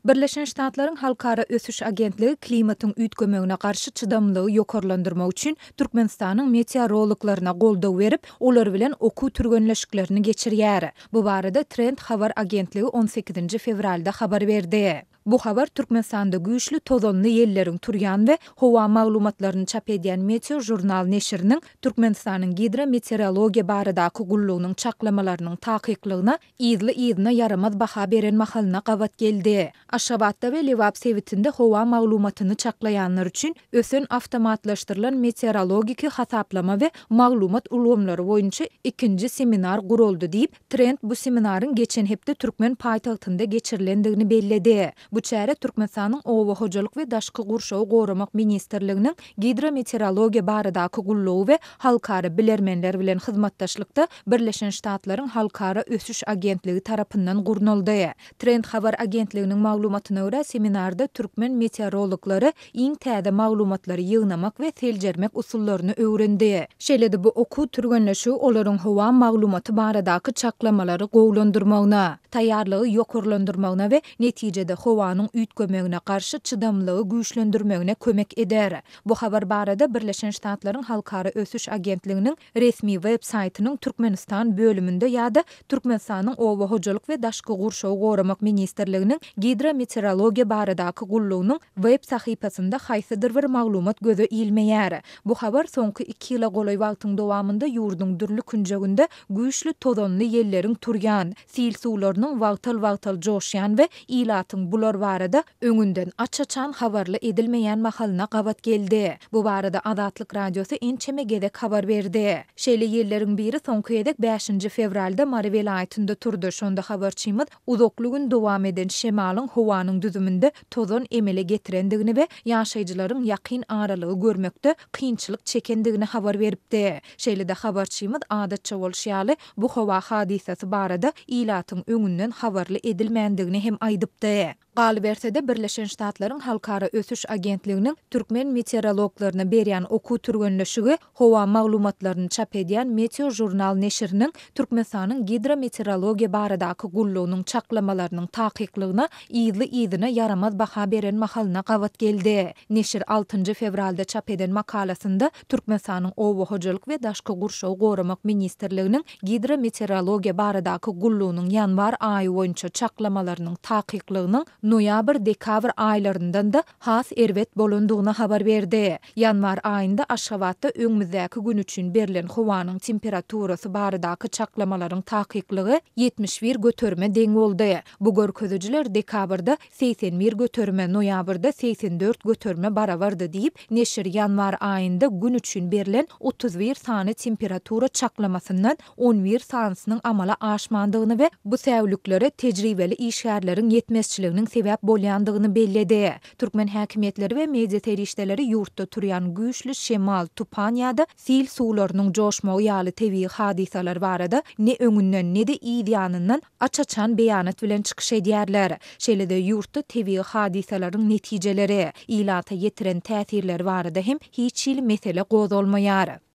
Birleşen Ştatlaryň Halkara ösüş agentligi klimatyň üýtgemegine garşy çydamlylygy ýokarlandyrmak üçin Türkmenistanyň meteorologlaryna goldaw berip, olar bilen okuw türgenleşiklerini geçirýär. Bu barada Trend habar agentligi on sekizinji fewralda habar berdi. Bu habar Türkmenistanda güýçli tozanly ýelleriň turýan we howa maglumatlaryny çap edýän Meteožurnal neşiriniň Türkmenistanyň Gidrometeorologiýa baradaky gullugynyň çaklamalarynyň takyklygyna yzly-yzyna ýaramaz baha beren mahalyna gabat geldi. Aşgabatda we Lebap sebitinde howa maglumatyny çaklaýanlar üçin ösen awtomatlaşdyrylan meteorologiki hasaplama we maglumat ulgamlary boýunça ikinji seminar guraldy diýip, Trend bu seminaryň geçen hepde türkmen paýtagtynda geçirilendigini belledi. Bu çäre Türkmenistanyň Oba hojalyk we daşky gurşawy goramak ministrliginiň Gidrometeorologiýa baradaky gullugy we halkara bilermenler bilen hyzmatdaşlykda Birleşen Ştatlaryň Halkara ösüş agentligi tarapyndan gurnaldy. Trend habar agentliginiň maglumatyna görä, seminarda türkmen meteorologlary iň täze maglumatlary ýygnamak we seljermek usullaryny öwrendi. Şeýle-de bu okuw türgenleşigi olaryň howa maglumaty baradaky çaklamalary gowulandyrmagyna, taýýarlygy ýokarlandyrmagyna we netijede howanyň üýtgemegine garşy çydamlylygy güýçlendirmegine kömek eder. Bu habar barada Birleşen Ştatlaryň Halkara ösüş agentliginiň resmi web saýtynyň Türkmenistan bölüminde ýa-da Türkmenistanyň Oba hojalyk we daşky gurşawy goramak ministrliginiň Gidrometeorologiýa baradaky gullugynyň web sahypasynda haýsydyr bir maglumat göze ilmeýär. Bu habar soňky iki ýyla golaý wagtyň dowamynda ýurduň dürli künjeginde güýçli tozanly ýelleriň turýan, sil suwlarynyň wagtal-wagtal joşýan we ilatyň bular barada öňünden aç-açan habarly edilmeýän mahalyna gabat geldi. Bu barada Azatlyk Radiosy ençeme gezek habar berdi. Şeýle ýelleriň biri soňky gezek bäşinji fewralda Mary welaýatynda turdy. Şonda habarçymyz uzakly gün dowam eden şemalyň howanyň düzüminde tozan emele getirendigini we ýaşaýjylaryň ýakyn aralygy görmekde kynçylyk çekendigini habar beripdi. Şeýle-de habarçymyz adatça bolşy ýaly, bu howa hadysasy barada ilatyň öňünden habarly edilmändigini hem aýdypdy. Galyberse-de, Birleşen Ştatlaryň Halkara ösüş agentliginiň türkmen meteorologlaryna berýän okuw türgenleşigi howa maglumatlaryny çap edýän Meteožurnal neşiriniň Türkmenistanyň Gidrometeorologiýa baradaky gullugynyň çaklamalarynyň takyklygyna yzly-yzyna ýaramaz baha beren mahalyna gabat geldi. Neşir altynjy fewralda çap eden makalasynda Türkmenistanyň Oba hojalyk we daşky gurşawy goramak ministrliginiň Gidrometeorologiýa baradaky gullugynyň ýanwar aýy boýunça çaklamalarynyň takyklygynyň noýabr-dekabr aýlaryndan-da has erbet bolandygyny habar berdi. Ýanwar aýynda Aşgabatda öňümizdäki gün üçin berlen howanyň temperaturasy baradaky çaklamalaryň takyklygy 71 göterime deň boldy. Bu görkezijiler dekabrda 81 göterime, noýabrda 84 göterime barabardy diýip, neşir ýanwar aýynda gün üçin berlen 31 sany temperatura çaklamasyndan 11 sanysynyň amala aşmandygyny we bu säwliklere tejribeli işgärleriň ýetmezçiliginiň sebäp bolýandygyny belledi. Türkmen häkimiýetleri we media serişdeleri ýurtda turýan güýçli şemal, tupan ýa-da sil suwlarynyň joşmagy ýaly tebigy hadysalar barada ne öňünden, ne-de yz ýanyndan aç-açan beýanat bilen çykyş edýärler. Şeýle-de ýurtda tebigy hadysalaryň netijeleri, ilata ýetiren täsirleri barada hem hiç hili mesele gozgalmaýar.